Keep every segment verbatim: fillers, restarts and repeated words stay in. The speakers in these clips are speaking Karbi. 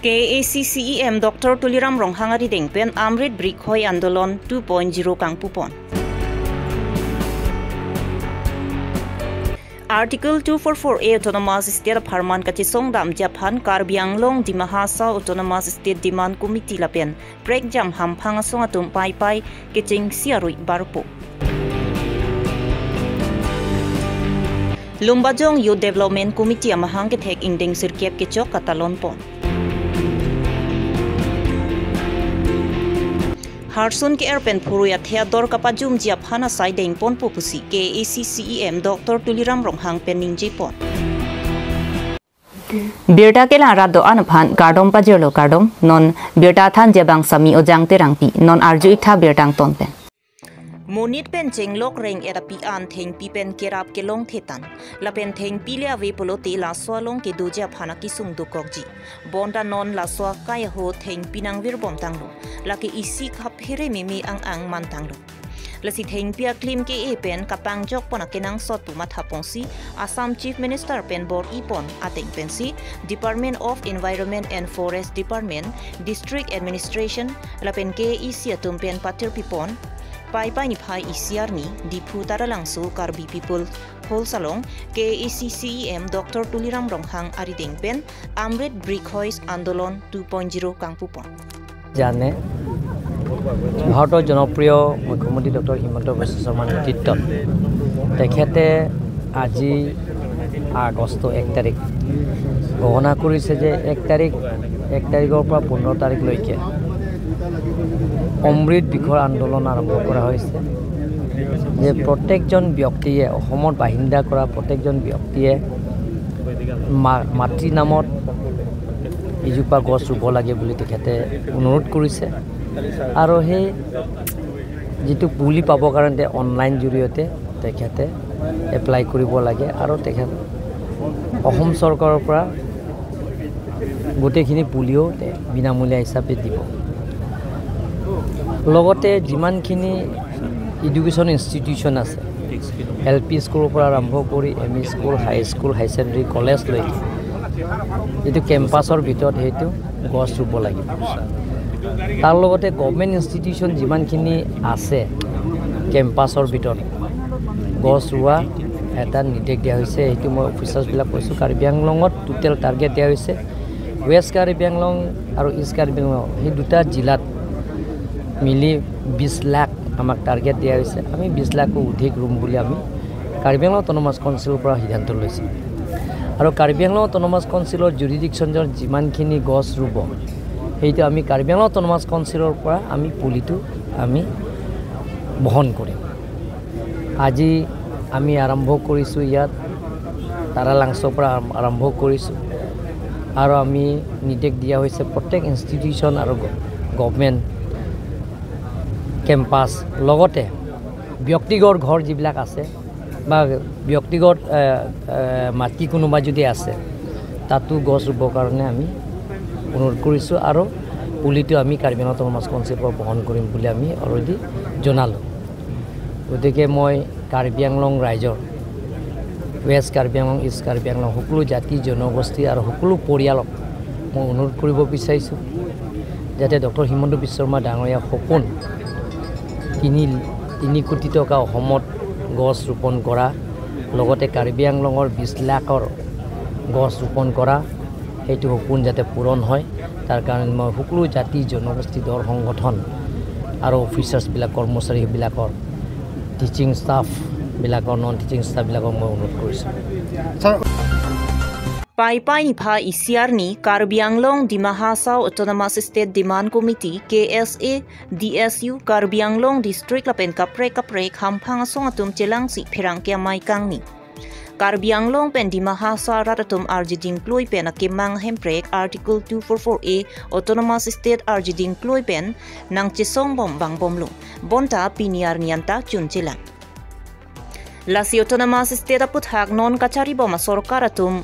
K A A C C E M Doctor Tuliram Ronghang arideng pen Amrit Brikhoi Andolon two point zero kangpupon. Article two four four A Autonomous State apharman kachesongdamji aphan Karbi Anglong Dima Hasao Autonomous State Demand Committee lapen prekjam hamphang asong atum paipai kechengsi arui barpo. Lumbajong Youth Development Committee amahang kethek ingdeng sirkep kechok katalonpon. Harsun ke-er pen phurui athe ador kapajumji aphan asai dengponpo pusi K A A C C E M Doctor Tuliram Ronghang pen ningjepon. Birta kelang rat do-an aphan kardom pajirlo, kardom. Non birta thanji abang Sami Ojang Terangpi. Non arju-ik tha birta angton pen. Monit pen chenglok reng-et api an thengpi pen kerap kelong thetan. Lapen thengpi le ave pulote laso along kedoji aphan akesung dokokji. Bonta non laso akai ahut thengpi nangvirbom tanglo. Lake isi khap here meme ang-ang man tanglo. Lasi thengpi aklim ke-e pen kapangjokpon akenangsot pu mathaponsi Assam Chief Minister pen bor-ipon ateng pensi Department of Environment and Forest Department, District Administration lapen K A A C atum pen patirpipon. Paipai niphai isi arni Diphu Taralangso Karbi People Hall along K A A C C E M Doctor Tuliram Ronghang arideng pen Amrit Brikhoi Andolon two point zero kangpupon. জানে, ভাৰতৰ জনপ্ৰিয় মুখ্যমন্ত্ৰী ডক্টৰ হিমন্ত বিশ্ব শৰ্মাৰ নেতৃত্বত তেখেতে আজি আগষ্ট এক তাৰিখ ঘোষণা কৰিছে যে এক তাৰিখ, এক তাৰিখৰ পৰা পোন্ধৰ তাৰিখলৈকে অমৃত বৃক্ষৰ আন্দোলন আৰম্ভ কৰা হৈছে, যে প্ৰত্যেকজন ব্যক্তিয়ে, অসমত বাসিন্দা কৰা প্ৰত্যেকজন ব্যক্তিয়ে মা-, মাতৃ নামত এজোপা গছ ৰুব লাগে বুলি তেখেতে অনুৰোধ কৰিছে। আৰু সেই যিটো পুলি পাবৰ কাৰণে অনলাইন জৰিয়তে তেখেতে এপ্লাই কৰিব লাগে আৰু তেখেত অসম চৰকাৰৰ পৰা গোটেইখিনি পুলিও তে বিনামূলীয়া হিচাপে দিব। লগতে যিমানখিনি এডুকেশ্যন ইনষ্টিটিউশ্যন আছে, এল পি স্কুলৰ পৰা আৰম্ভ কৰি M E school, high school, high secondary, কলেজলৈকে যিটো কেম্পাছৰ ভিতৰত সেইটো গছ ৰুব লাগিব। তাৰ লগতে গভৰ্ণমেণ্ট ইনষ্টিটিউশ্যন যিমানখিনি আছে কেম্পাছৰ ভিতৰত গছ ৰোৱা এটা নিৰ্দেশ দিয়া হৈছে। সেইটো মই অফিচাৰ্ছবিলাক কৈছোঁ। কাৰ্বি আংলঙত টোটেল টাৰ্গেট দিয়া হৈছে ৱেষ্ট কাৰ্বি আংলং আৰু ইষ্ট কাৰ্বি আংলং, সেই দুটা জিলাত মিলি বিছ লাখ আমাক টাৰ্গেট দিয়া হৈছে। আমি বিছ লাখকৈ অধিক ৰুম বুলি আমি কাৰ্বি আংলং অট'নমাছ কাউন্সিলৰ পৰা সিদ্ধান্ত লৈছোঁ। আৰু কাৰ্বি আংলং অট'নমাছ কাউন্সিলৰ জুৰিডিকশ্যনৰ যিমানখিনি গছ ৰুব, সেইটো আমি কাৰ্বি আংলং অট'নমাছ কাউন্সিলৰ পৰা আমি পুলিটো আমি বহন কৰিম। আজি আমি আৰম্ভ কৰিছোঁ, ইয়াত তাৰালাংচৰ পৰা আৰম্ভ কৰিছোঁ। আৰু আমি নিৰ্দেশ দিয়া হৈছে প্ৰত্যেক ইনষ্টিটিউশ্যন আৰু গ-, গভৰ্ণমেণ্ট কেম্পাছ, লগতে ব্যক্তিগত ঘৰ যিবিলাক আছে বা ব্যক্তিগত, এ, এ, মাটি কোনোবা যদি আছে, তাতো গছ ৰুবৰ কাৰণে আমি অনুৰোধ কৰিছোঁ আৰু পুলিটো আমি কাৰ্বি আংলং অট'নমাছ কাউন্সিলৰ পৰা বহন কৰিম বুলি আমি অলৰেডি জনালোঁ। গতিকে মই কাৰ্বি আংলং ৰাইজৰ, ৱেষ্ট কাৰ্বি আংলং, ইষ্ট কাৰ্বি আংলং, সকলো জাতি জনগোষ্ঠী আৰু সকলো পৰিয়ালক মই অনুৰোধ কৰিব বিচাৰিছোঁ, যাতে ডক্টৰ হিমন্ত বিশ্ব শৰ্মা ডাঙৰীয়া সপোন তিনি, তিনি কোটি টকা অসমত গছ ৰোপণ কৰা, লগতে কাৰ্বি আংলঙৰ বিছ লাখৰ গছ ৰোপণ কৰা, সেইটো সপোন যাতে পূৰণ হয়, তাৰ কাৰণে মই সকলো জাতি জনগোষ্ঠী দল সংগঠন আৰু অফিচাৰ্ছবিলাক, কৰ্মচাৰীবিলাকৰ, টিচিং ষ্টাফবিলাকৰ, নন টিচিং ষ্টাফবিলাকক মই অনুৰোধ কৰিছোঁ। Sir, Paipai niphai isi arni Karbi Anglong Dima Hasao Autonomous State Demand Committee, K S A D S U, Karbi Anglong District lapen kaprek kaprek hamphang asong atum chelangsi pherangke amei kangni. Karbi Anglong pen Dima Hasao arat atum arjiding klui pen akemang hemprek Article two four four A Autonomous State arjiding klui pen nangchesongbom vangbomlo. Bonta pini arni anta chun chelang. Lasi Autonomous State aputhak non kacharibom asorkar atum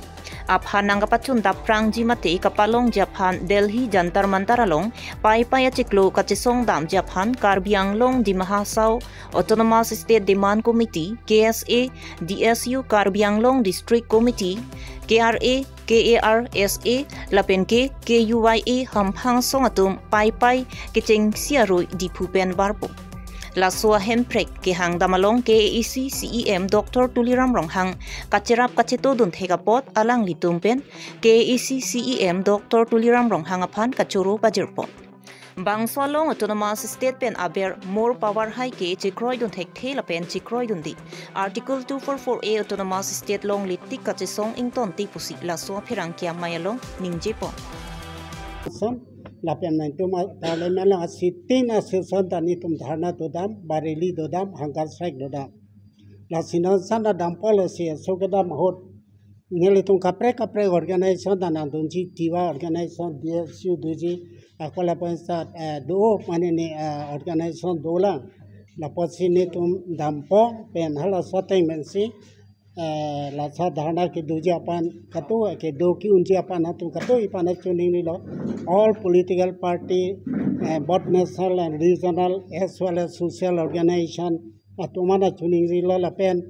aphan nangkapachun dapprangji mate kapalongji aphan Delhi Jantar Mantar along Paipai achiklo kachesongdamji aphan Karbi Anglong Dima Hasao Autonomous State Demand Committee, K S A D S U, Karbi Anglong District Committee, K R A, K A R S A, lapen ke K U Y A hamphang asong atum paipai kechengsi arui Diphu pen varpo. Laso ahemprek kehangdam along K A A C C E M Doctor Tuliram Ronghang kacherap kachetodun thek apot alanglitum pen K A A C C E M Doctor Tuliram Ronghang aphan kachoro pajirpo. Bangso along Autonomous State pen aber more power hai ke chekroidun thekthe lapen chekroidunde. Article two four four A Autonomous State longle tik kachesong ingtonte pusi laso apherangke amei along ningjepon. Son, lapen nangtum a-, parliament along a-sitting a-session ta netum dharna dodam, ba rally dodam, hunger strike dodam. Lasi non sana dampo, lasi aso kedam ahut nelitum kaprek kaprek organization ta nangdunji, Tiwa organization, D S U doji, ako lapen sat, eh, do mane ne, eh, organization dolang. Lapotsi netum dampo pen halaso ateng pensi, eh, laso dharna kedoji aphan kado, kedo ke-unji aphan atum kado-i aphan chuningrilo. All political party, eh, both national and regional as well as social organization atum aphan chuningrilo lapen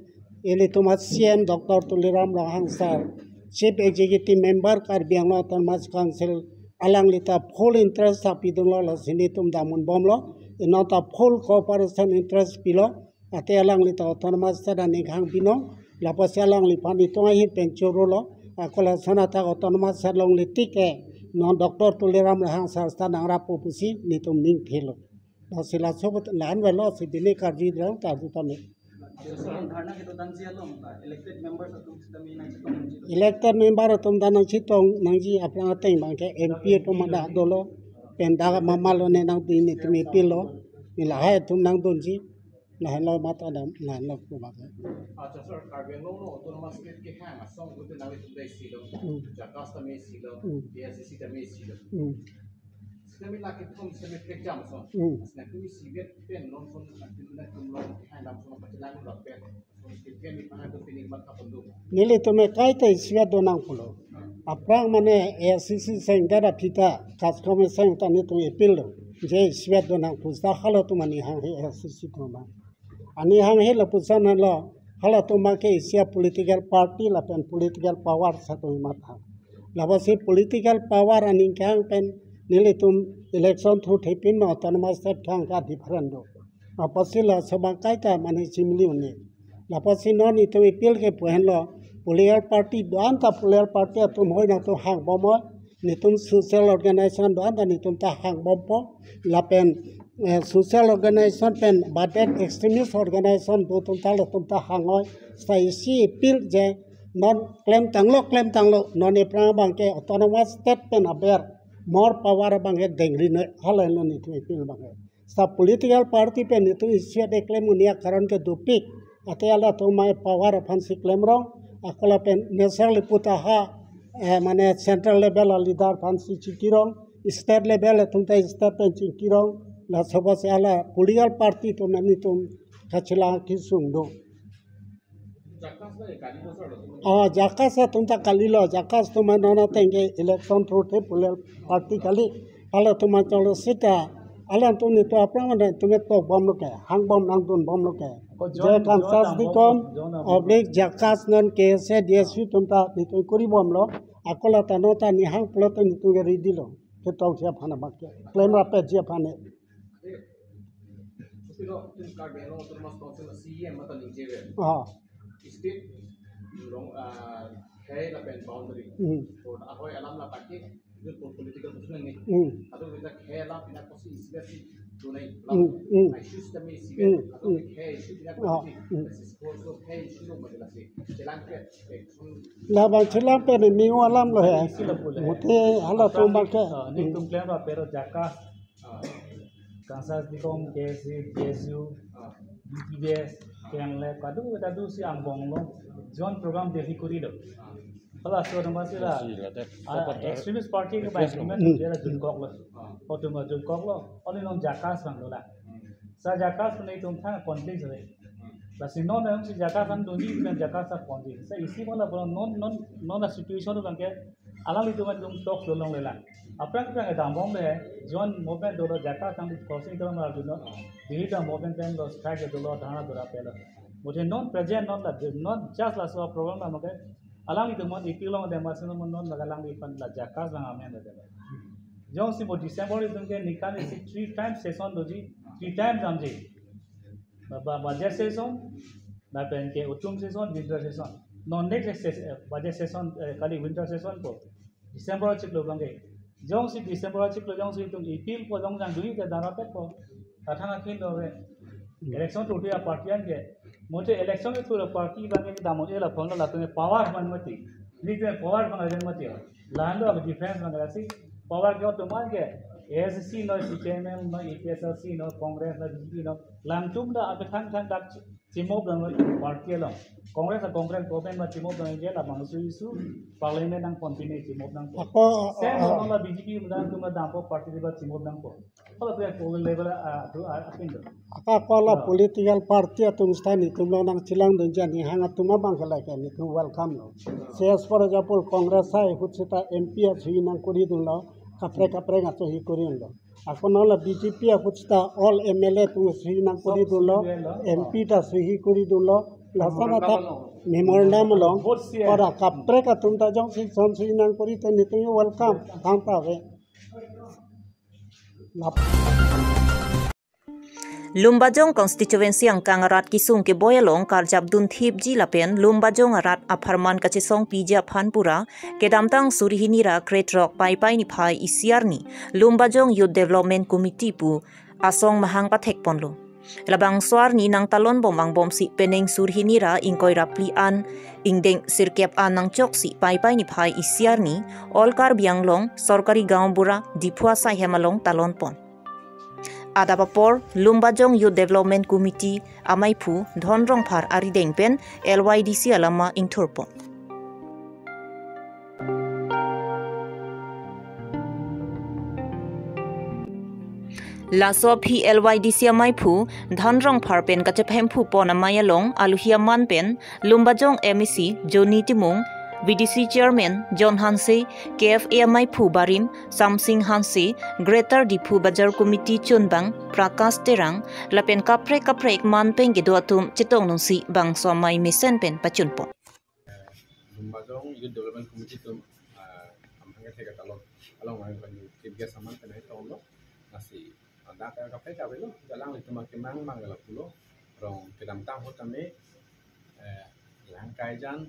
ilitum a-C E M Doctor Tuliram Ronghang sir, Chief Executive Member Karbi Anglong Autonomous Council, alangli ta full interest ta pidunlo, lasi netum damun bomlo, non ta full cooperation interest pilo, ate alangli ta Autonomous State aning hang binong, lapotsi alangliphan itum ahin pen chorolo, ako lason athak Autonomous State longle tik ke, non Doctor Tuliram Ronghang sir ta nangrappo pusi netum ning thelo. Lasi laso abot la-an avelo, si bini karjudam karju tame. Aso sir, dharna kedoji along ta elected members atum sitame nangchetong nangji. Elected member atum ta nangchetong nangji, aphrang ateng abangke M P atum dak dolo, pen dak mama lo ne nangdun, netum appeal lo, ne lahai atum nangdunji, lahai lo mata dam, lahai lo pu abangke. Acha sir, Karbi Anglong lo Autonomous State kehang asong gute nangli tum dai silo, Hmm. JACAS tame silo, Hmm. K S A C tame silo. Hmm. Sitame lake tum sitame pekjam so. Hmm. Sitame isi vet pen non son nangtum nangtum lo kehang dam son pachelang lo pen. Son kehang ni pahang tu pining mat kapon do. Nelitum kaita isi vet donang pulo. Aphrang mane A I C C seng dada pita, CASCOM seng ta netum appeal lo. Je isi vet donang pusi ta halatum aning hanghe A I C C atum abang. Aning hanghe lapuson lo, halatum abangke isi a-political party lapen political power atum amat hang. Lapotsi political power aning kehang pen nelitum election thurthepin ma Autonomous State kehang ke different do. Apotsi laso abang kaita mane chimli un-e. Lapotsi non itum appeal kepu henlo, political party do-an ta political party atum hoi nangtum hangbom hoi, netum social organization do-an ta netum ta hangbompo, lapen, eh, social organization pen badet extremist organization do atum ta latum ta hang hoi, seta isi appeal je non klemtanglo, klemtanglo, non aphrang abangke Autonomous State pen aber more power abangke dengri noi, halahelo netum appeal abangke. Seta political party pen netum isi vet keklem un-e akaron ke dopik. Ate halatum amei power aphansi klemrong, ako lapen national level ta ha, eh, mane central level a-leader aphansi chingkirong, state level atum ta state pen chingkirong, laso apotsi hala political party atum netum kachelang kesung do. JACAS na kali bo sir lo. Ah, JACAS atum ta kalilo, JACAS atum non ateng ke election thurthe political party kali. Halatum cholo seta, halatum netum aphrang mane netum tokbomlo ke, hangbom nangdunbomlo ke. Ko Je jon, jon Kansas dambom, Dikom, jon dambom. Oblique JACAS non K S A D S U atum ta netum kuribomlo, ako la ta non ta aning hang pulote netum ke ready lo. Ketongsi aphan abangke. Klemrap peji aphan ne. Sir, lo, tum Karbi Anglong Autonomous Council C E M mata ningje ave. Ah. State along, ah, khei lapen boundary. Hmm. Ko ahoi alam la pake, itu po-, political question ni. Hmm. Atu kita khei alam pina kosi isi vet si tunai. Hmm, hmm. Issues kami isi vet. Hmm, atu hmm. Khei issue pina Ah, kosi. Hmm. Isi ko so khei issue lo majelas si. Chelang ke, eh, Labang chelang pen ni minggu alam lo he. Isi lo pule. Mute halatum abangke. Ah, netum klemrap pe lo JACAS. Ah. Kansas Dikom, K S A, K S U, ah, B P D S, K N L F, kadokave ta dosi angbong lo. Jon program Delhi kurilo. Ah. Halaso atum pasi la. Isi lo, te. Ah, extremist party ke ba implement Hmm. dia la junkoklo. Ah. Atum junkoklo. Only non JACAS abang dolang. Hmm. Seta JACAS netum thang conflict ave. Hmm. Lasi non nangsi JACAS an dunji, nang JACAS ta ponji. Seta isi mala pulo non, non, non la situation abangke alanglitum atum talks lo longlelang. Aphrang aphrang dambomle, jon movement dolo JACAS tang crossing tang arjulo. Delhi ta movement pen lo strike dolo, dharna dora pelo. Mute non present non la, non just laso program abangke Alanglitum aphan appeal long dem asin, non non laga alangliphan la JACAS lang amen lo dem. Jongsi mo December atum ke nekan isi three times session doji, three times damji. Ba, ba, budget session, lapen ke autumn session, winter session. Non next ses-, eh, budget session, eh, kali winter session ko December achiklo abang ke. Jongsi December achiklo jongsi itum appeal ko long jang dui ke dara pet ko. Kathang akin do ke. Election thurthu a-party an ke. Mo te election thurthu a-party abang ke dam-un-e lapulo, latum power man mati. Nelitum power man aden mati. La-an do difference man lasi. Power ke atum an ke. ASDC non, CPIML non, APHLC non, Congress non, BJP non. Langtum ta akethang thang dak chimop dang party along. Congress a Congress government ma chimop dang je la bang su su parliament nangpon pine chimop nangpon. Ako, Same ah, along la BJP mudang tum la dampo party di ba chimop nangpon. Kalau tu yang level a tu a akin tu. Ako la Ah. political party atum seta nelitum along nangchelang dunji, nihang atum abang ke lake nelitum welcome lo. Say as for example Congress ahut seta MP asuhi nangkori dunlo, kaprek kaprek asuhi kori dunlo. Ako non la BJP ahut seta all MLA atum asuhi nangkori dunlo, MP ta asuhi kori dunlo, lason athak memorandum along, Vote siya. Ora kaprek atum ta jongsi lason asuhi nangkori te nelitum welcome, thangta ave. Lap- Lumbajong constituency angkang arat kesung keboi along karjap dunthipji lapen Lumbajong arat apharman kachesongpiji aphan pura kedamtang suri hini ra krethrok Paipai niphai isi arni Lumbajong Youth Development Committee pu asong mahang pathekponlo. Labangso arni nangtalonbom angbomsi penang suri hini ra ingkoi ra phli an ingdeng sirkep an nangchoksi Paipai niphai isi arni All Karbi Anglong Sorkari Gaonbura Diphu asaihem along talonpon. Adap apor Lumbajong Youth Development Committee amaiphu Dhon Rongphar arideng pen LYDC alama ingthurpon. Laso aphi LYDC amaiphu Dhon Rongphar pen kachephemphu pon amei along aluhi aman pen Lumbajong MAC Johnny Timung, VDC Chairman John Hanse, KFA amaiphu barim Samsing Hanse, Greater Diphu Bazar Committee chunbang Prakash Terang, lapen kaprek kaprek man pen kedo atum chetongdunsi bangso amei mesen pen pachunpon. Lumbajong Youth Development Committee atum, ah, amhang ke thek talon along ang chief guest aman pen hai tonglo. Lasi dak kaprek kaprek lo, alanglitum akemang mang lapulo. Rong kedamtang ahut tame, eh, Langkaijan,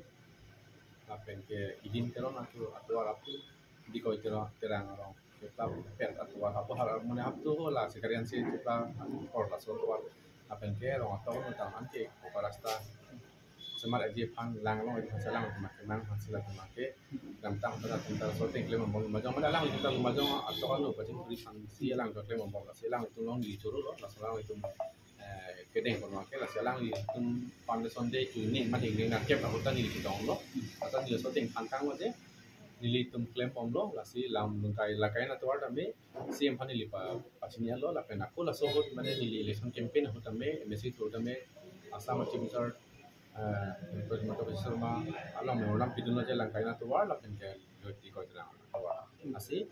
lapen ke Idin Teron atu, atu arap tu, Dikoi Teron, Terang arong. Kita pet atu arap, atu arap mane atu la sekalian si kita kor laso atu arap. Lapen ke rong atok nutang anke oka rasta semar aji aphan lang along aji aphan selang makin lang aphan sila makin kedamtang pada tentang shooting klem bom Lumbajong mane alanglitum ta Lumbajong atok anu pachin puri aphan si alanglitum klem bom lasi alanglitum along di churu lo, lasi alanglitum, eh, kedeng pon makin lasi alanglitum foundation day tu ni mati ni na kep aku tani di chitong lo, atau di shooting aphan kang aja nelitum klem bomlo, lasi lam lungkai lakai na tuar tame CEM aphan neli pa pachini lo, lapen ako laso ahut mane neli election campaign ahut tame MAC through tame Assam Chief Minister, eh, Himanta Biswa Sarma along memorandum pidunlo je Langkai na tuar lapen ke Dikoi Terang tuar. Lasi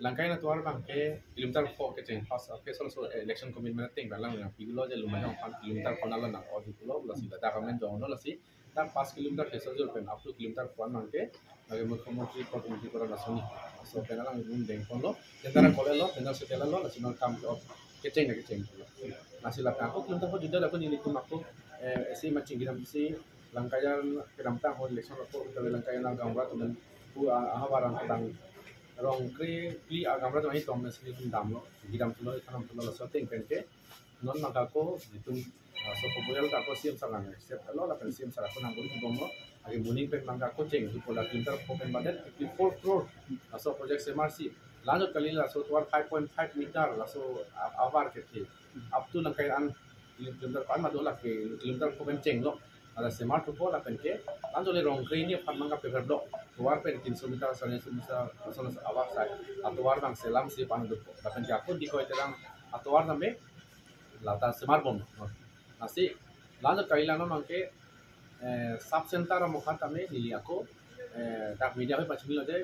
Langkai na tuar abang ke kilometer four kecheng first, okay, so, so election commitment thing alang yang pilo je Lumbajong aphan kilometer four na lo nang odi pulo, lasi data kamen jong lo, lasi dak five kilometer ke sojur pen up to kilometer four nang ke lagi Mukhyamantri Kot Mantri Koran Asoni. So pen alanglitum dengponlo, tentara kole lo, tentara setela lo, lasi non kam ke op kecheng na kecheng. Lasi lapen ako kilometer four juda lapen nelitum ako, eh, isi maching gidam si Langkaijan kedamtang ahut election ako kita Langkaijan gaonbura atum pu, ah, ahavar angkang rong kre phli a gaonbura atum ahi tong mes nelitum damlo, gidam thulo, ithanam thulo, laso ateng pen ke non mangka ako nelitum, ah, so proposal ta ako CEM sir nang accept lo, lapen CEM sir ako nang beri bomlo. Agi muning pen mangka ako cheng tu pola kilometer four pen badet fifty four crore. Laso project semar si lanjut kali laso tuar five point five meter laso a-, ahavar kethe up to Langkaijan kilometer pan madu la ke kilometer four pen chenglo. Ada semar thupo lapen ke lanjut le rong kre ni aphan mangka paver blok tuar pen tinso meter, sariso meter, laso laso ahavar sai atuar bang selam si pan thupo. Lapen ke ako Dikoi Terang atuar tame lata semar bom. Lasi lanjut kali lang non ke, eh, sub center amokha tame neli ako, eh, dak media hoi pachini lo je,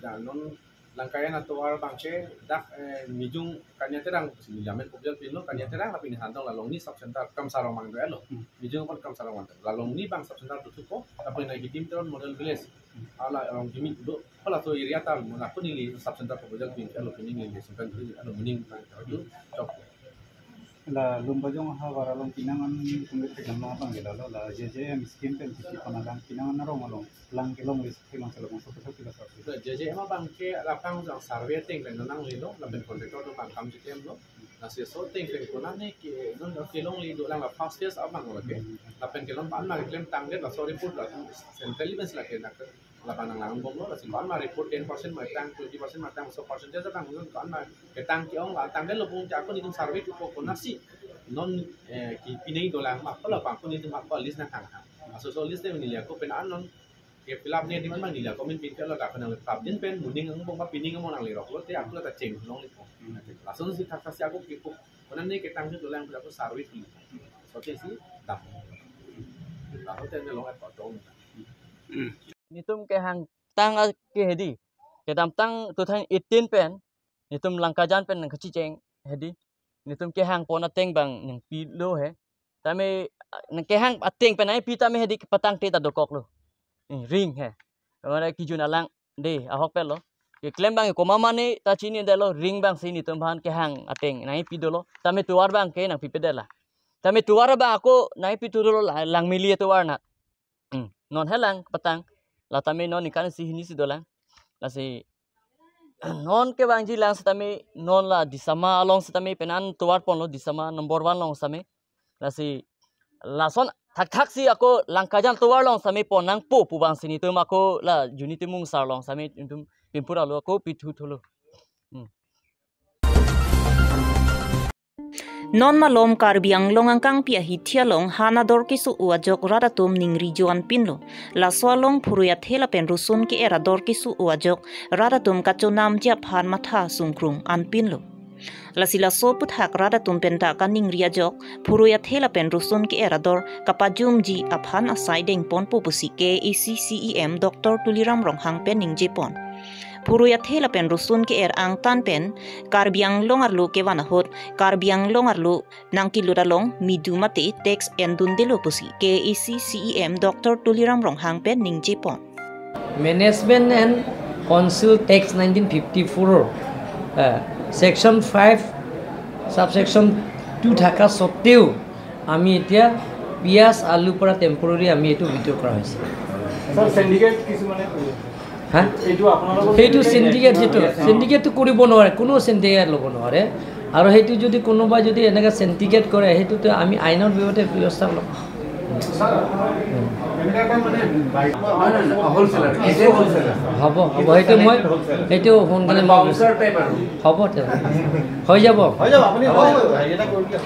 dak non Langkajan atovar abangke dak, eh, Mijung Kania Terang si neli amen pujal pinlo, Kania Terang lapen Handong la Longni sub center Kamsarong abang do-etlo. Hmm. Mijung apot Kamsarong abang do. La Longni abang sub center dothupo, lapen Naigitim Teron model village. Hala Rongkimi do, hala to area ta mo la ko neli sub center pujal pin, alo pin neli sub center alo muning abang do chok. La Lumbajong ahavar along penang an kungke theklong abangke lalo, la J J M scheme pen titi panalang penang an arong along lang kelongle, kelong kelong so so kila so. J J M abangke lapang jang survey ateng pen nanglelo, lapen contractor atum abang kam cheklemlo. Lasi laso ateng pen konane ke non kelongle dolang, la first phase abang lo ke. Lapen kelong abang ma klemtangdet, laso report la central events lake na, labang nanglangbomlo, lasi abang ma report ten percent ma tang, twenty percent ma tang, so percentage abang non abang ma ketang ke-ong la tangdetlo pu ke ako nelitum survey thupo, konatsi non, eh, kepinei dolang ma, ko labang ako nelitum ako list nangthanghang. Laso so list te neli ako pen an non ke fill up ne demand abang neli ako amen pinpinlo, dak nang prapjin pen muning angbong ma pining angbong nangleroklo te ako la ta chenglongle pu. Lason si thakthaksi ako kepu, konane ketang si dolang pu ako survey thulo. So te si dam. Ako te ne long at patong. Nelitum kehangtang a-, ke hedi. Kedamtang two thousand eighteen pen, nelitum Langkajan pen nangkachecheng hedi. Nelitum kehangpon ateng abang nangpilo he. Tame, nangkehang ateng pen nangpi tame hedi kepatangte ta dokoklo. Eh, ring he. Kamara kijun alang de ahok pelo. Keklem abang komat mane ta chinidetlo, ring abangsi nelitum aphan kehang ateng nangpi dolo. Tame tovar abangke nangpipedetlo. Tame tovar abang ako nangpi thu dolo la, Langmili atovar na. Hmm. Non helang patang. La tame non ningkan isi hini si dolang. Lasi non kevangji lang setame non la Disama along setame penang tovar ponlo, Disama number one along setame. Lasi lason thakthaksi ako Langkajan tovar along setame pon nangpo pu abangsi nelitum ako la Juni Timung sar along setame nelitum pimpur alo ako pithu thulo. Hmm. Non malom Karbi Anglong angkangpi ahithi along han ador keso-o ajok rat atum ningri jo-an pinlo. Laso along phurui athe lapen rusun ke-er ador keso-o ajok rat atum kachonamji aphan matha sungkrung an pinlo. Lasi laso aphuthak rat atum penta kaningri ajok phurui athe lapen rusun ke-er ador kapajumji aphan asai dengponpo pusi K A A C C E M Doctor Tuliram Ronghang pen ningjepon. Phurui athe lapen rusun ke-er angtan pen Karbi Anglong arlo kevan ahut Karbi Anglong arlo nangkelut along midu mate tax endundelo pusi K A A C C E M Doctor Tuliram Ronghang pen ningjepon. Management and Council Tax nineteen fifty-four, uh, Section five, Subsection two থাকা সত্ত্বেও আমি এতিয়া পিঁয়াজ আলুৰ পৰা টেম্পৰেৰী আমি এইটো উইথড্ৰ কৰা হৈছে। ছাৰ, চেণ্ডিকেট কিছুমানে হা? এইটো আপোনালোকৰ সেইটো চেণ্ডিকেট যিটো, চেণ্ডিকেটটো কৰিব নোৱাৰে, কোনো চেণ্ডিকেট ল'ব নোৱাৰে। আৰু সেইটো যদি কোনোবাই যদি এনেকৈ চেণ্ডিকেট কৰে, সেইটোতো আমি আইনৰ বিৰুদ্ধে ব্যৱস্থা ল'ম। ছাৰ, এনেকুৱা এটা মানে বাইক নহয়, নহয়, নহয়, হ'লচেলাৰ, এজ এ হ'লচেলাৰ। হ'ব, হ'ব, সেইটো মই, সেইটো সোনকালে মই বাউন্সাৰ টাইপ আৰু। হ'ব, তেওঁ। হৈ যাব। হৈ যাব, আপুনি হৈ যাব। হেৰি এটা কৰি দিয়ক।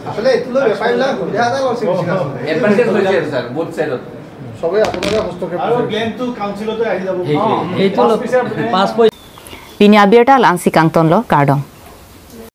আচলতে এইটো লৈ বেপাৰীবিলাক সুবিধা এটা লৈছে বেছিভাগ। এডভান্টেজ লৈছে আৰু ছাৰ, বোথ চাইডত। চবেই আপোনালোকে হস্তক্ষেপ আৰু কৰিছে। ব্লেমটো কাউন্সিলতে আহি যাব। সেইটো, অ, সেইটো পাঁচ অলপ পইচা আপুনি পাঁচ পইচা। Pini abirta la-ansi kangtonlo, kardom.